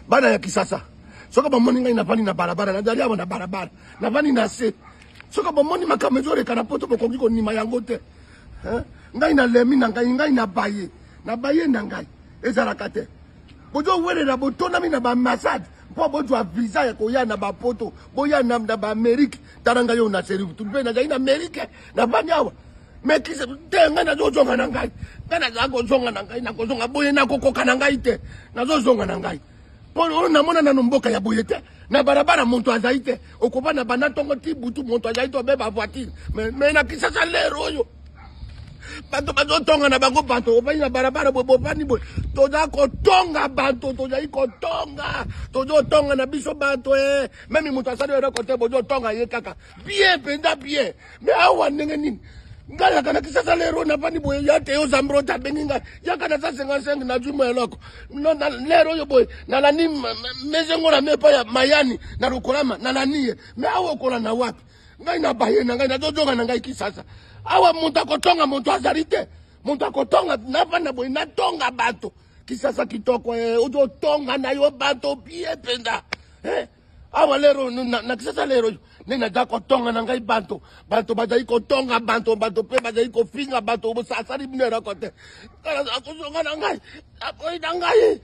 Bana ya Kisasa, soki bomoni ngai navandi na balabala, nazali awa na balabala, navandi na se. Soki bomoni makambo ezoleka na poto, bokoki kondima yango te. Ngai nalemi na ngai, ngai nabaye, nabaye na ngai, ezalaka te. Bozowelela, botonami na baambassade mpo bozwa visa ya koya na bapoto, boya na baAmerique. Tala ngai oyo na seri mpe nazali na Amerike, navandi awa. Me te, ngai nazozonga na ngai, ngai nazala kozonga na ngai, nakozonga boye, nakokoka na ngai te, nazozonga na ngai mpo oyo namona nano mboka ya boye te. Na balabala moto azali te, okovanda banda ntongo ti butu, moto azali te, obeba voiture. Me na Kisasa lero oyo bato bazotonga na bango bato, ofandi na balabala boye, bofandi boye, toza kotonga bato, tozali kotonga, tozotonga na biso bato. E meme moto asali eloko te, bozotonga ye kaka bien mpenza bien. Me awa ndenge nini? Ngai yaka na Kisasa lero, nafandi boye, ya te yo Zambrota abengi ngai, yaka na 155, nazwi mwa eloko lero oyo boye, nalandi mezengo na me epai ya mayani na lokolama, nalandi ye. Me awa okolanda wapi? Ngai na baye na ngai, nazozonga na ngai Kisasa. Awa moto akotonga moto azali te, moto akotonga, nafanda boye, natonga bato. Kisasa kitoko, ozotonga na yo bato bien mpenza. Awa lero na Kisasa lero nde naza kotonga na ngai bato, bato bazali kotonga bato, bato mpe bazali kofinga bato, asali bino eloko te. Naza kozonga na ngai, nakoyi na ngai,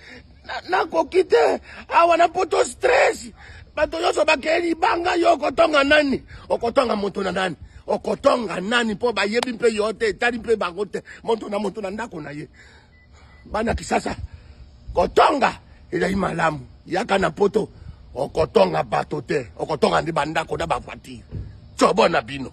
nakoki te awa na poto stress. Bato nyonso bakei libanga, yo okotonga nani? Okotonga moto na nani? Okotonga nani? Mpo bayebi mpe yo te, etali mpe bango te, moto na moto na ndako na ye. Bana Kisasa, kotonga ezali malamu. Yaka na poto, okotonga bato te, okotonga nde bandako na bavoiture. Tsobo na bino.